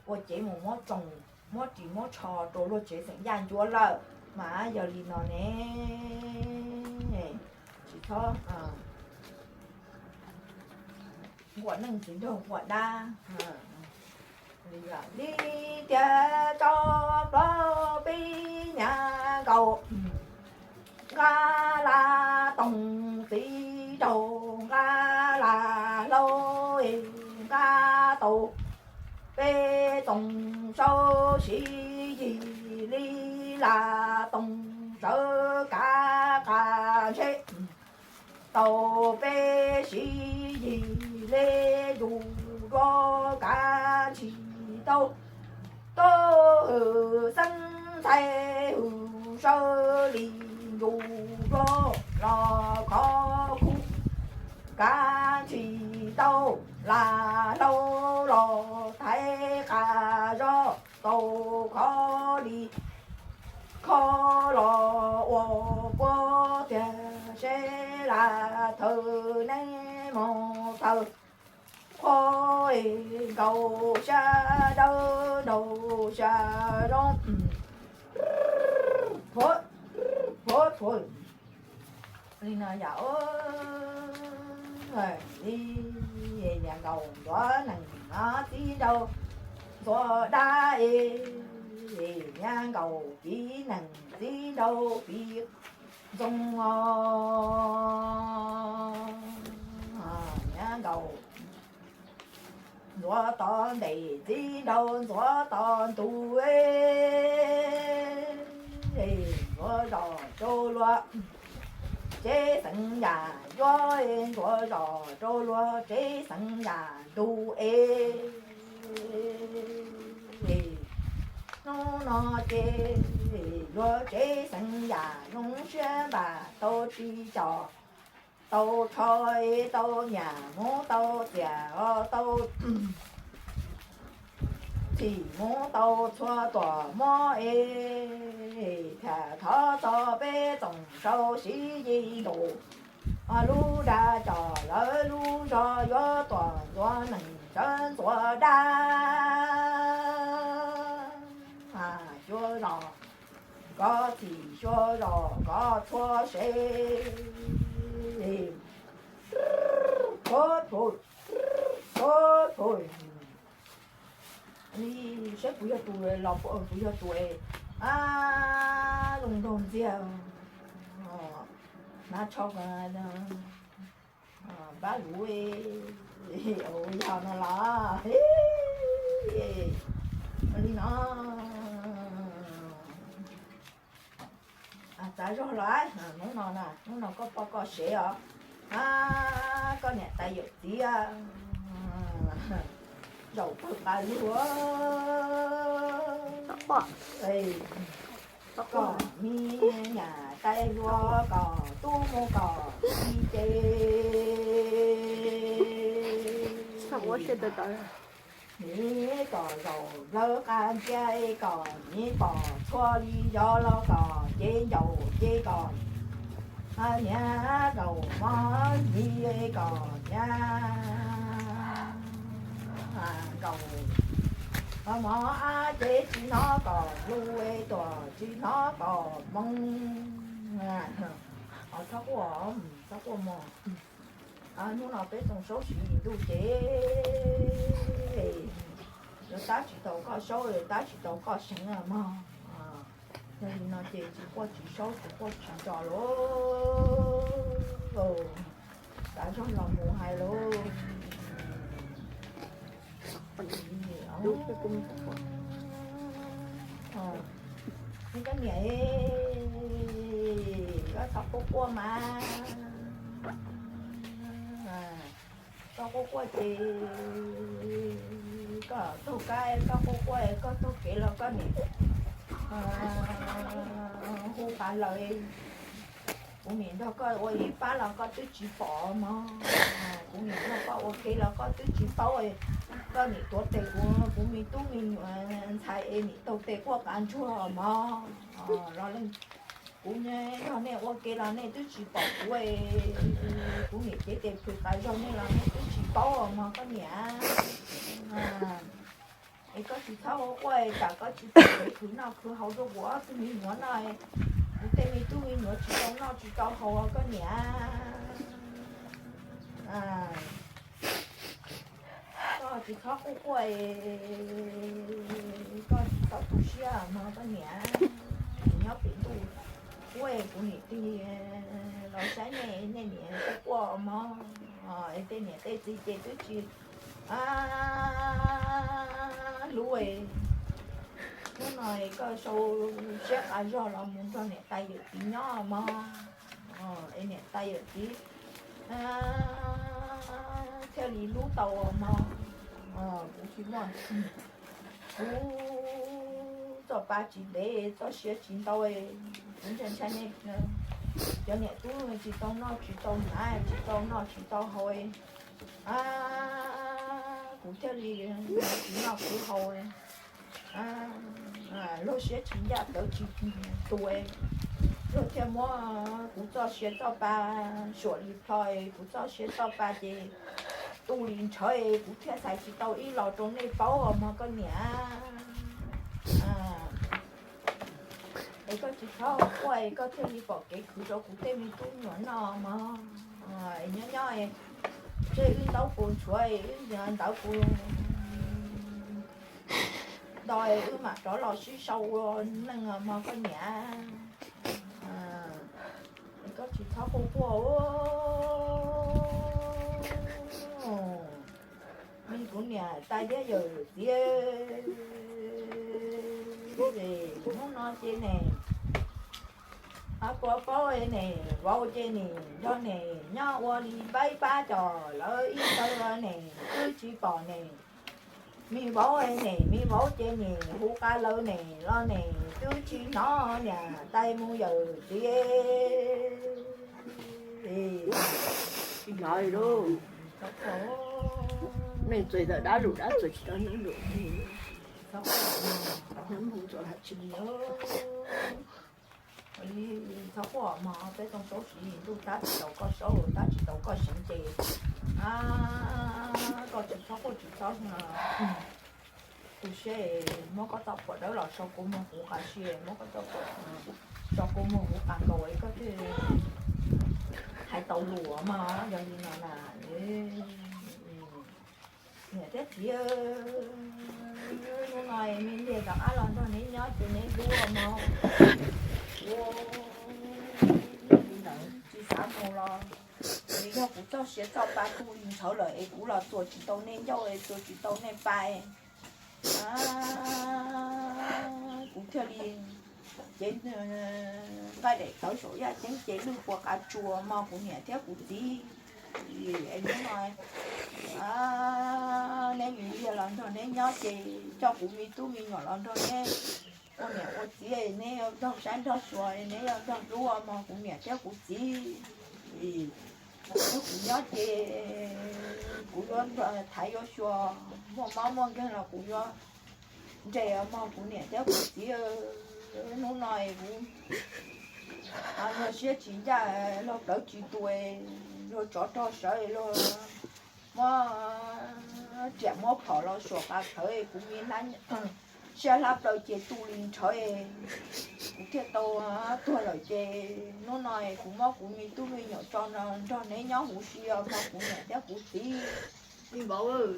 ua cev mus muab tsoos, muab ris muab tsho rau luag tsev xeem Yaj Ncuab lawm. Mas yog li no ne, tsis txhob nquam neej txiv nraug nquam dab. Li tiag tso plab peb nyab nkaus, nqa la toog txiv nraug, nqa la hlau, nqa tau peb toog saub siv yig li la toog sawv kav qas ntshe tau peb siv yig le yus dua kav tsis tau. Tau hwm xeeb ntxhais hwm saw li yus dua los khov khuv kav tsis tau. Lam hlau los thaiv qas zog tau khov li khov los ua puag tiag seb lam thawm neb mus thawm qhua nkaus xya dawb nraug xya zoo. Li no yam li niag nkaus ntxuav nees no txiv nraug ntxuav dab es niag nkaus piv nees txiv nraug piv ntxoog os. Niag nkaus ntxuav tod ntes txiv nraug ntxuav tod ntug, ntxuav zos rau luag tsev xeem yam yuav, ntxuav zos rau luag tsev xeem yam ntug es. Hnub no ces luag tsev xeem yam zoo siab npam tau ris cos, tau tsho es tau nyam muab tau txias os, tau txhim muab tau txhua tuam mob es, tham thov txog peb tsoom saub siv yig nkaus lub dag cos lawv lub zog yuav tuam ntxuav nees sawv ntxuav dab. Xyuas zos koj txhim, xyuas zos koj txhua sev. Li saib puas yog tus los, puas yog tus es zoo nraug ntxiag, hnav tsho npab luv, yog no los li no. Txav zog los, hnub no na, hnub no koj poj koj sev os, koj niam tais yawm txiv zaum tawg qas lug, koj me niam tais hluas kom tub mus kom txiv ces, miv kom zaum nplawg qas ntsia kom miv pom txhua li yov los kom cev ncaus ces kom niam zaum mov miv kom niam nkaus mov ab ces tsis hnov kom lug, tuam tsis hnov kom moov. Txhob quaj, txhob quaj mog. Hnub no peb tsoom saub siv yig ntuj ces yuav tab tsis tau koj saub, yuav tab tsis tau koj seev mog. Yog li no ces tsis quaj tsis saub, tsis quaj tsis tso lauj. Txav zog los mus hais lauj. Koj niam, koj txhob quaj quaj mas. Koj quaj quaj ces koj taug kab, koj quaj quaj koj taug kev los koj niam hu qas lawm. Kuv niam nrog koj ua ib pab los koj twb tsis pom mog. Kuv niam nrog koj ua ke los koj twb tsis paub. Koj niam tuav tes kuv, kuv me tub me nyuam ntxhais es niam taug tes quaj qas ntsuag mog. Los leej kuv nrog nej ua ke los nej twb tsis pom kuv, kuv niam cev tes plhws qas zog nej los nej twb tsis paub mog koj niam. Es koj tsis txhob quaj quaj, tsam koj tsis pom kev khwv noj khwv haus rau kuv ob tug me nyuam no, kuv tej me tub me nyuam tsis tau noj tsis tau haus koj niam. Koj tsis txhob quaj quaj, koj tsis txhob tu siab mog koj niam. Kuv nyob pem ntuj, kuv niam tig los saib nej, nej niam quaj quaj mog, es tej niam tej txiv ces twb tsis hlub. Hnub no koj sau siab qas zog los mus nrog niam tais yawm txiv nyob mog, es niam tais yawm txiv thiaj li hlub tau mog. Kuv tsis muaj, kuv txoj pa tsis ntev, txoj sia tsis ntau, kuv ntshai ntshai nej cov niam tub tsis tau noj tsis tau hnav, tsis tau noj tsis tau haus, kuv thiaj li tsis noj kuv haus. Luag siab tsis ncaj tawv tsis tu, luag thiaj muab kuv txoj sia txoj pa suam li plho, kuv txoj sia txoj pa ces tu li nrhawv, kuv thiaj xaiv tsis tau ib los rau nej paub mog koj niam. Es koj tsis txhob quaj, koj thiaj li pom kev khwv rau kuv tej me tub nyuam noj mog. Nyob nyob, seb wb ntaub puas ntshuav, wb ntawv puas nto, wb mam rov los sib sau ua neej mog koj niam. Es koj tsis txhob quaj quaj. Me kuv niam tais thiab yawm txiv, hnub no ces ne, puas paub ne, vauv ces ne, nrog ne nyob ua li npaib pab cov lawv ib tawg ne, twb tsis pom ne. Me vauv ne, me vauv ces ne, hu qa lawv ne los ne, twb tsis hnov niam tais mus yawm txiv. Nej txawj tawm dab lus dab txawj tsis tau hnub lus, hnub mus txog hais tsis li. Txhob quaj mog, peb tau saub siv ntuj tab tsis tau koj saub, tab tsis tau koj seev ces koj tsis txhob quaj tsis txhob tu siab, muab koj txoj phuam dawb los so kua muag huv qas siab, muab koj txoj phuam so kua muag huv qas nkaus es koj thiaj hais tau lus mog. Yog li no na, niam thiab txiv, hnub no me liag rov qab los nrog neb nyob ces neb hlub mog. Kuv ntawd tsis xav mus los, es yog kuv txoj sia txoj pa tu li nrhawv lawm es kuv los txuas tsis tau nej ncauj, txuas tsis tau nej pa. Kuv thiaj li cev nqaij daim tawv saum yaj ceeb ces lwj puas qas tsuas mog kuv niam thiab kuv txiv. Es hnub no neb me liag los nrog neb nyob ces coj kuv me tub me nyuam los nrog neb ua niam ua txiv, neb yuav nrog saib nrog xyuas, neb yuav nrog hlub mog kuv niam thiab kuv txiv. Kuv nyob ces kuv yuav thaiv yuav xyuas, muaj mob muaj nkeeg los kuv yuav nres mog kuv niam thiab kuv txiv. Hnub no kuv luag siab tsis ncaj, luag plawv tsis tu, luag tsov rog sawv, luag muab riam muab phom los suam qas plhawv, kuv me siab hlab plaws ces tu li nrhawv, kuv thiaj tau tuag lawm ces hnub no kuv muab kuv me tub me nyuam tso nrog neb nyob huv si os mog kuv niam thiab kuv txiv. Me vauv,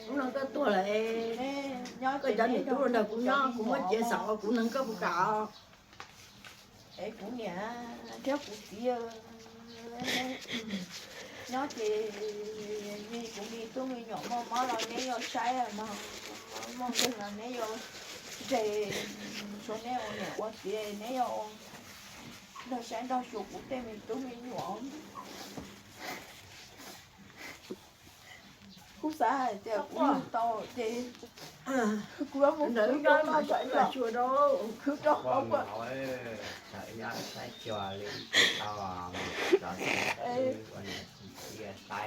hnub no koj tuag lawm, koj cov niam tub los nrog kuv nyob, kuv muab cia xav kuv neeg koj puas kam os. Es kuv niam thiab kuv txiv nyob ces kuv me tub me nyuam muaj mob los neb yuav saib mog, muaj nkeeg los neb yuav nres, tshuav neb ua niam ua txiv neb yuav nrog saib nrog xyuas kuv tej me tub me nyuam. Kuv xav hais tias kuv yug tau ces kuv yuav mus khwv rau no, khwv rau qhov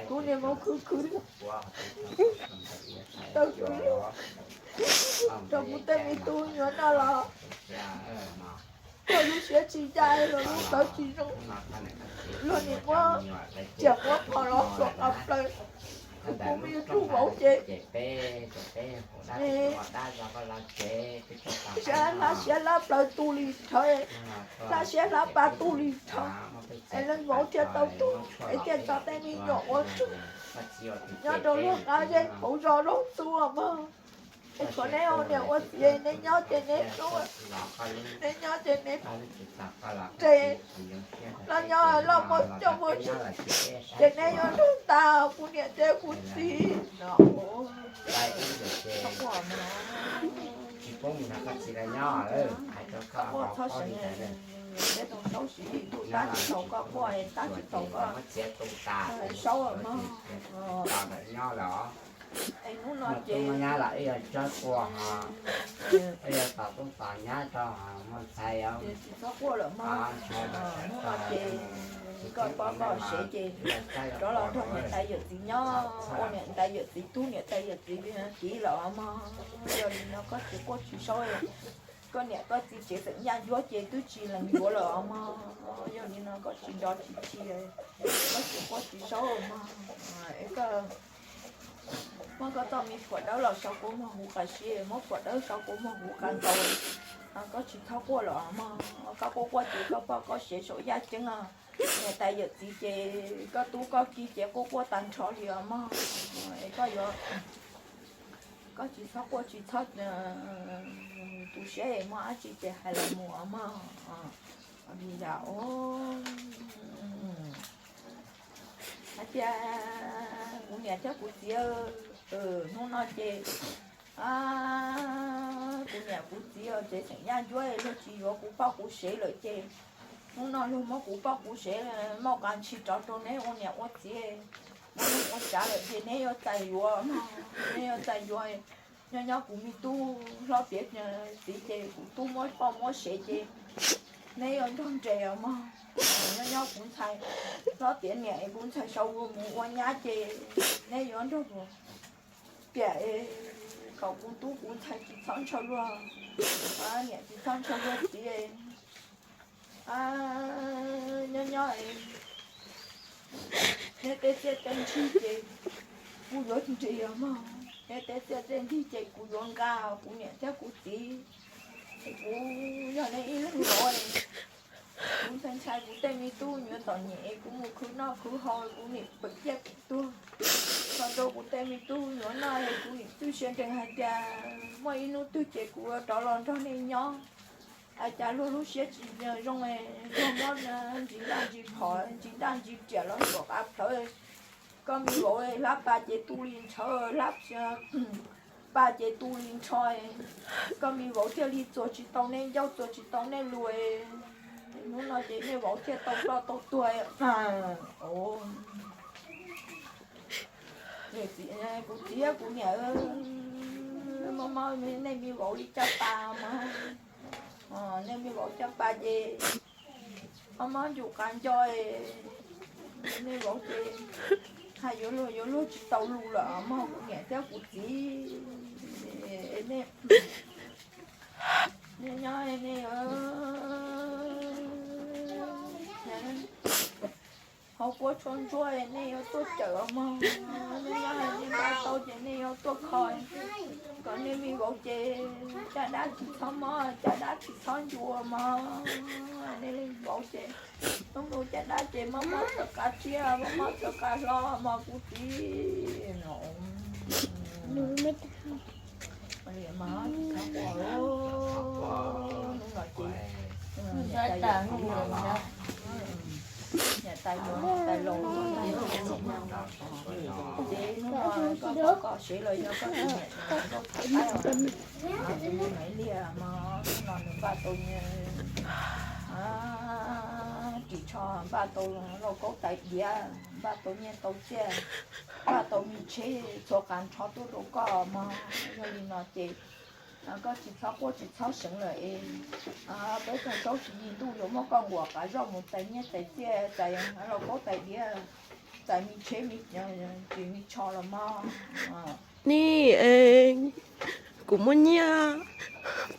kuv niam mus khwv khwv tau rau kuv tej me tub nyuam no los koj lub siab tsis ncaj, luag lub tawv tsis zoo, luag nim muab riam muab phom los suam qas plaws. Kuv tus me tub vauv ces, es, hlab siab hlab plaws tu li nrhawv, hlab siab hlab pa tu li nrhawv, es leej vauv thiaj tau tuag, es thiaj tso tej me nyuam ua tug nyob rau luag qab zej hauv zos Looj Txuj mog. Es tshuav neb ua niam ua txiv, neb nyob ces neb hlub, neb nyob ces neb nres, los nyob los muaj coj muaj tseg, ces neb yuav nrog tas kuv niam thiab kuv txiv no. Tsis pub mus nrog koj txiv lawv nyob, hais rau koj, txhob seev, peb tau saub siv ib tug tab tsis tau koj quaj, tab tsis tau koj muab txiav tu tas, saub mog. Tos ntawm nyob lawm os. Es hnub no ces nyab los ib yog tsawb quaj ho, ib yog tos tub tos nyab rau ho muaj ntxhais os. Tsis txhob quaj lawm mog. Hnub no ces koj poj koj sev ces rov los nrog niam tais yawm txiv nyob, ua niam tais yawm txiv tub niam tais yawm txiv kiv lawm os mog. Yog li no koj tsis quaj tsis saub, koj niam koj txiv tsev xeem Yaj Ncuab ces twb tsis lees yuav lawm os mog. Yog li no koj tsis nrov tsis chim, koj tsis quaj tsis saub mog. Es koj muab koj txoj me phuam dawb los sau kua muag huv qas siab, muab phuam dawb sau kua muag huv qas ntaus, koj tsis txhob quaj lawm os mog. Koj quaj quaj ces koj poj koj sev saum yaj ceeb os. Niam tais yawm txiv ces koj tub koj kiv ces quaj quaj tag nrho li os mog. Es koj yuav, koj tsis txhob quaj tsis txhob tu siab, muaj dab tsi ces hais los mus os mog. Vim yam hais tias kuv niam thiab kuv txiv, hnub no ces kuv niam kuv txiv tsev xeem Yaj Ncuab luag tsis yuav kuv poj kuv sev lawm ces hnub no luag muab kuv poj kuv sev muab qas ntshis rov rau neb ua niam ua txiv, muab neb ua tsav lawm ces neb yuav txais yuav mog, neb yuav txais yuav. Nyob nyob kuv me tub hlob tiav txiv ces kuv tub muab poj muab sev ces neb yuav nrog nres os mog. Nyob nyob kuv ntxhais hlob tiav niam es kuv ntxhais sau ua mus ua nyab ces neb yuav nrog piam kom kuv tub kuv ntxhais tsis txhob ntshaw luag niam tsis txhob ntshaw luag txiv. Nyob nyob neb tej txiaj tej ntsig ces kuv yuav nres os mog, neb tej txiaj tej ntsig ces kuv yuav nqa kuv niam thiab kuv txiv. Kuv yog neb ib leeg vauv, kuv ntshai ntshai kuv tej me tub yuav txom nyem es kuv mus khwv noj khwv haus kuv nim pem ciaj pem tuag. Txog rau kuv tej me tub yuav noj es kuv nim txwj siab nrees hais tias muaj ib hnub twg ces kuv yuav rov los nrog nej nyob. Ua cas luag lub siab tsis zoo, luag muab ntsis ntaj ntsis phom ntsis ntaj ntsis riam los ntsuam qab plhawv. Koj me vauv hlab pa ces tu li nrhawv, hlab pa ces tu li nrho. Koj me vauv thiaj li txuas tsis tau nej ncauj txuas tsis tau nej lus. Hnub no ces nej vauv thiaj tau ploj tau tuag. Kuv txiv kuv niam, mob mob nej me vauv li caj pas mog. Nej me vauv caj pas ces mob mob ncuv qas nco, nej vauv ces hais yuav luag yuav luag tsis tau lus lawm mog kuv niam thiab kuv txiv. Nej nyob nej hauv kuab tshuab ntsuab nej yuav tuaj cawm mog. Nej nyob nej npaj tau ces nej yuav tuaj kho kom nej me vauv ces caj dab tsis txhob mob caj dab tsis txhob ncua mog. Nej vauv ces hnub no caj dab ces mob mob txhawv qab tsiab mob mob txhawv qab hlo mog kuv txiv. Hnub no ces niam tais yuav niam tais laus, ces hnub no koj pom koj sev los yog koj tus niam tais laus nkauj thaum qaib os, Maiv Liag mog, hnub no nws npaj tau ris tsho, npaj tau lauj kaub tais diav, npaj tau nyiaj tau txiaj, npaj tau me tsheb txhua qas nrho tuaj rau koj mog. Yog li no ces koj tsis txhob quaj tsis txhob seev lawm es peb tsoom saub tsis yig ntuj yuav muab koj nquas qab zoj mus txais nyiaj txais txiaj, txais lauj kaub tais diav, txais me tsheb, tsis me tsho los mog. Nij, kuv muab nyiaj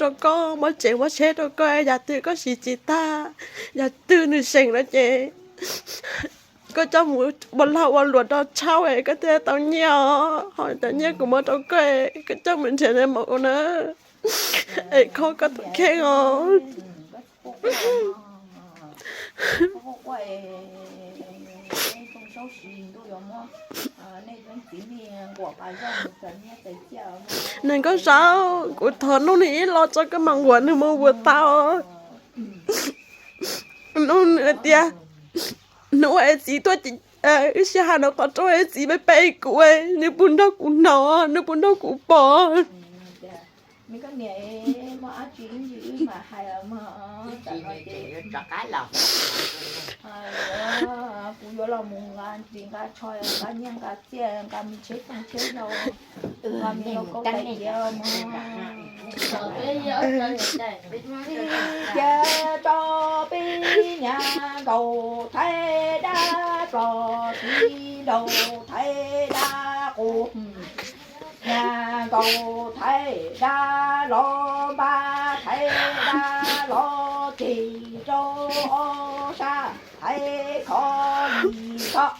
rau koj, muab tsev muab tsheb rau koj, yam twg koj siv tsis tag, yam twg nws seem no ces koj coj mus ua lag ua luam rau tshauj es koj thiaj tau nyiaj os. Ho cov nyiaj kuv muab rau koj, koj coj mus nrhiav nws mus na, es kho koj tus kheej os. Nws nkauj Zaub, kuv thov nug nws ib los tso koj mam nquas nws mus ua tau. Nug nws tias, hnub es txiv tuaj, wb sib hais nraud qhov rooj es txiv peb peb kuv, nws puas nrog kuv hnov, nws puas nrog kuv pom? Kuv yuav los mus nqa ris nqa tsho, nqa nyiaj nqa txiaj, nqa me tsheb tooj tsheb hlau, nqa me lauj kaub tais diav mus. Cia tso peb nyas nkaus thaij dab plos, txiv nraug thaij dab qus, nyas nkaus thaij dab los npab, thaij dab los ceg rau ob sab, thaij khov li khov,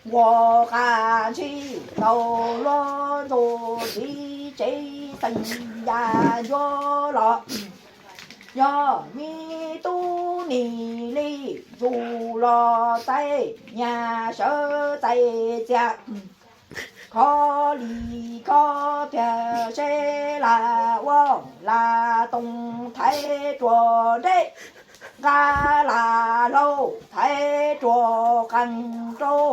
nquas qas ntshis tau luag ntsuag, txiv tsev xeem yas ncuab los, yog me tub nim li ntsuj los txaij nyas sawv txaij txias, khov li khov tiag seb lam ua lam toog, thaij ruas nreb nqa lam hlau, thaij ruas qees rau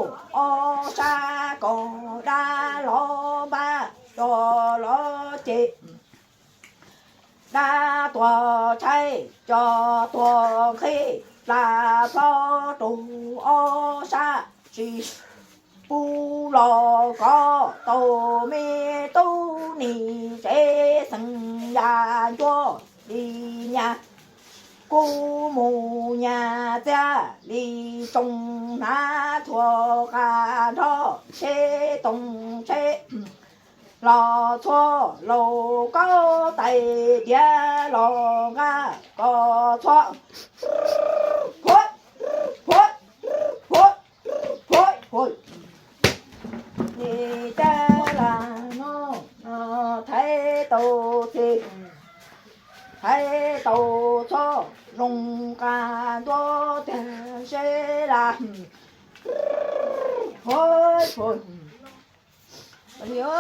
ob sab, kaus dab los npab, cos los ceg, dab tuag tshaib, cos tuag nqhis, plas plob rau ob sab, tsis pub los kov tau me tub nim, tsev xeem yas ncuab li nyas, kub mus nyas txiag li tsoo, hnav txhua qas nrho, tsheb tooj tsheb los txhua, lauj kaub tais diav los nqa kom txhua, phuav, phuav, phuav, phuav, phuav. Li cas las no, no, thaij tau txiv, thaij tau txhua, zoo qas ntuab tiag seb las, phuav, phuav. Li os,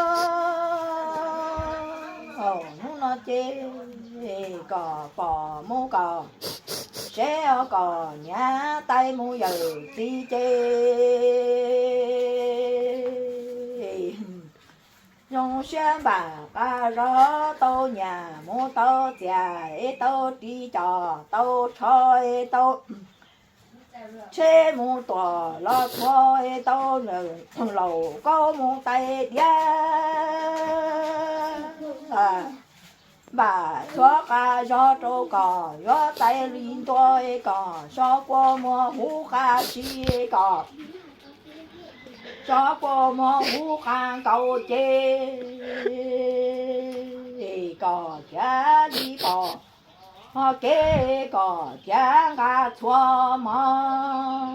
hnub no ces kom pom mus kom seb os, kom nyav tais mus yawm txiv ces zoo siab npam qas zog tau nyas mus tau txias es tau ris cos tau tsho es tau tsheb mus tuam los txhua es tau lauj kaub mus tais diav, npam txhua qas zog rau kom yuav tais li ntua es kom so kua muag huv qas si es kom so kua muag huv qas nkaus ces kom thiaj li pom ho kev kom thiaj nqa txhua mov.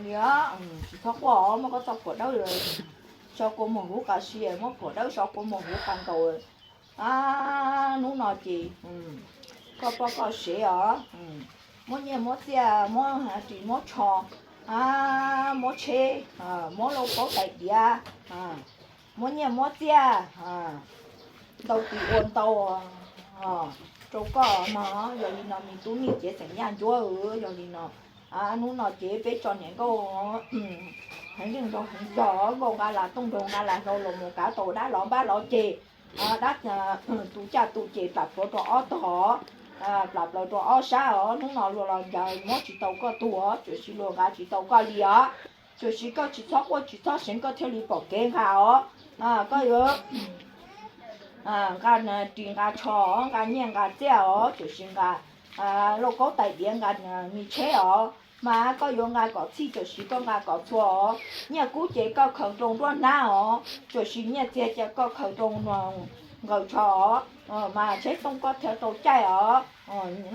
Li, tsis txhob quaj, muab koj txoj phuam dawb so kua muag huv qas si, muab phuam dawb so kua muag huv qas nkaus. Hnub no ces koj poj koj sev os, muab nyiaj muab txiaj, muab ris muab tsho, muab tsheb, muab lauj kaub tais diav, muab nyiaj muab txiaj ntau tis ua ntau rau koj mog. Yog li no me tub me cev xeem yaj ncuab, yog li no hnub no ces peb tso niam nkauj heev leej nraug heev zog, nkauj nqa las tooj nraug nqa las hlau los mus kav tau dab los npab los ceg, dab tus caj tus ces plam plhuav rau ob tog, plam plaws rau ob sab os. Hnub no luag los ncaws muab tsis tau koj tug os, tsuas sis luag nqa tsis tau koj li os. Tsuas sis koj tsis txhob quaj tsis txhob seev, koj thiaj li pom kev nqa os. Koj yuav nqa ris nqa tsho, nqa nyiaj nqa txiaj os, tsuas sis nqa lauj kaub tais diav, nqa me tsheb os, mas koj yuav nqa kom txhij, tsuas sis koj nqa kom txhua os. Nyiaj kub ces koj khaws rau nruab hnab os, tsuas sis nyiaj txiag ces koj khaws rau nkaws tsho os. mas tsheb tooj koj thiaj tau caij os,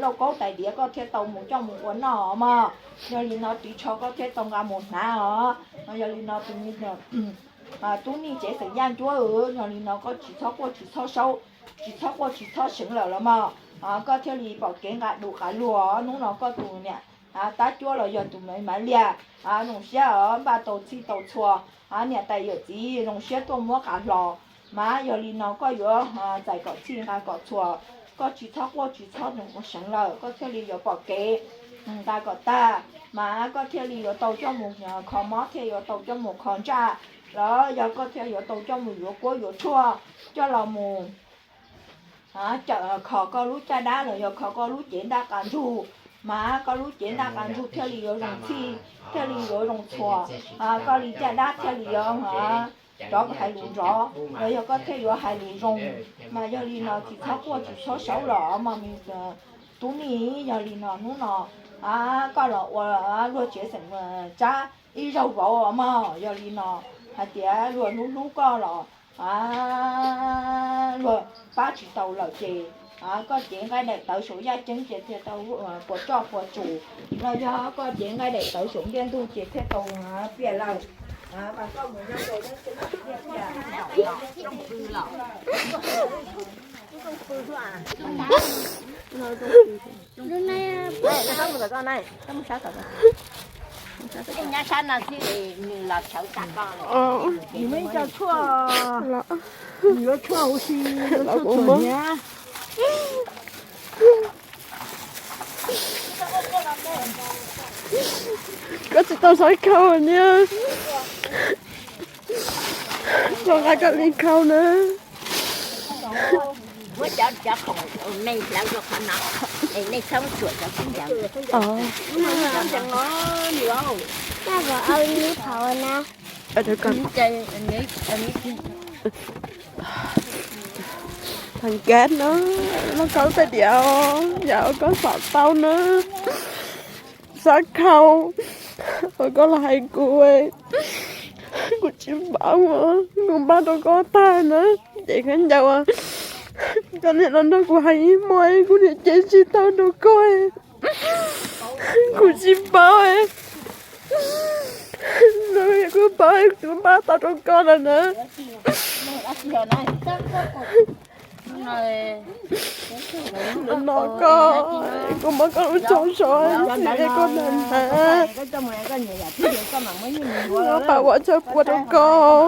lauj kaub tais diav koj thiaj tau mus coj mus ua noj os mog. Yog li no ris tsho koj thiaj tau nqa mus hnav os. Yog li no tus me tub Nij tsev xeem Yaj Ncuab, yog li no koj tsis txhob quaj tsis txhob saub, tsis txhob quaj tsis txhob seev lawm los mog. Koj thiaj li pom kev nqa dub nqa luag. Hnub no koj tus niam tab cuab los yog tus me Maiv Liag, zoo siab os, npaj tau txhij tau txhua, niam tais yawm txiv zoo siab tuaj muab qas hlo. Mas yog li no koj yuav txais kom txhij nqa kom txhua, koj tsis txhob quaj tsis txhob seev lawm, koj thiaj li yuav pom kev nqa kom tag. Mas koj thiaj li yuav tau coj mus kho mob, thiaj yuav tau coj mus kho ntsaj, los yog koj thiaj yuav tau coj mus yuav kuab yuav tshuaj coj los mus kho koj lub caj dab los yog kho koj lub cev ntaj qas ntsug. Mas koj lub cev ntaj qas ntsug thiaj li yuav zoo txhij, thiaj li yuav zoo txhua, koj li caj dab thiaj li yuav rov hais lus nrov, los yog koj thiaj yuav hais lus zoo. Mas yog li no tsis txhob quaj tsis txhob saub los mog me tub Nij. Yog li no hnub no koj los ua luag tsev xeem Tsab ib zaug vauv mog. Yog li no hais tias luag hlub hlub koj los luag pab tsis tau lawm ces koj cev nqaij daim tawv saum yaj ceeb ces thiaj tau puas tsuaj puas tsus, los yog koj cev nqaij daim tawv saum ntiaj ntug ces thiaj tau piam lawm. Mas koj mus nyob rau Nws muaj ib co tshuaj, nws yuav tshuaj huv si, yuav tshuaj txhuam hniav. Koj tsis tau sab khau niag, los nqa koj li khau na. Thằng Kat nó, nó kau tais diav, yam koj xav tau na, sab khau, koj los hais kuv, kuv tsis paub, kuv npaj rau koj tag na, ces khaub ncaws koj niam los nrog kuv hais ib hmo, kuv niam cev tsis tau rau koj, kuv tsis paub. Kuv paub kuv npaj tau rau koj lawm na. No koj, kuv muab koj lub tsho so xwb es koj nag hnav, koj pab ua tshaw pua rau koj.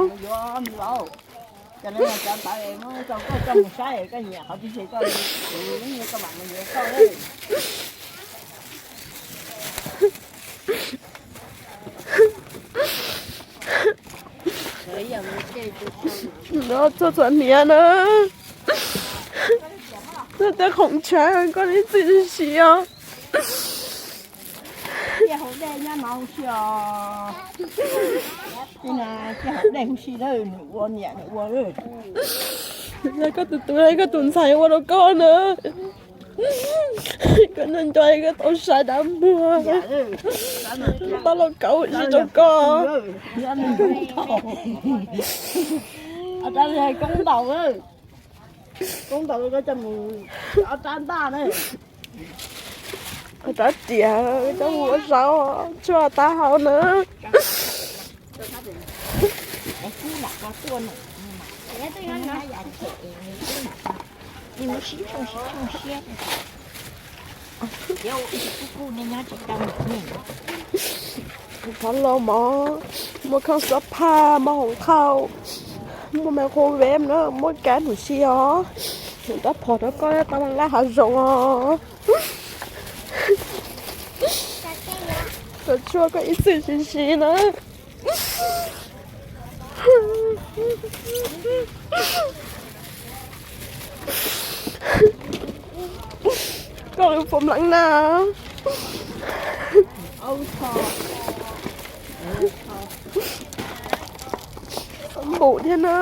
No txhua txhua hniav na, tej khoom tshav koj ib txwm siv os. Koj tus tub, koj tus ntxhais ua rau koj na. Koj nco nco koj tau saib dab muag, tau los kauv ib rau koj. Koob ntaus, koob ntaus, koj coj mus ob rab ntaj na. Rab riam coj mus ua zaub tshuaj taub hau na. Thov los mov, muaj khoom xub phaj, muaj hoov qhau, muaj microwave na, muaj kab num si os. Nws rab phom rau koj tau laj hav zoov os. Koj tshuaj koj ib txwm siv siv na. Koj lub phom mleev na. Npum thiab na.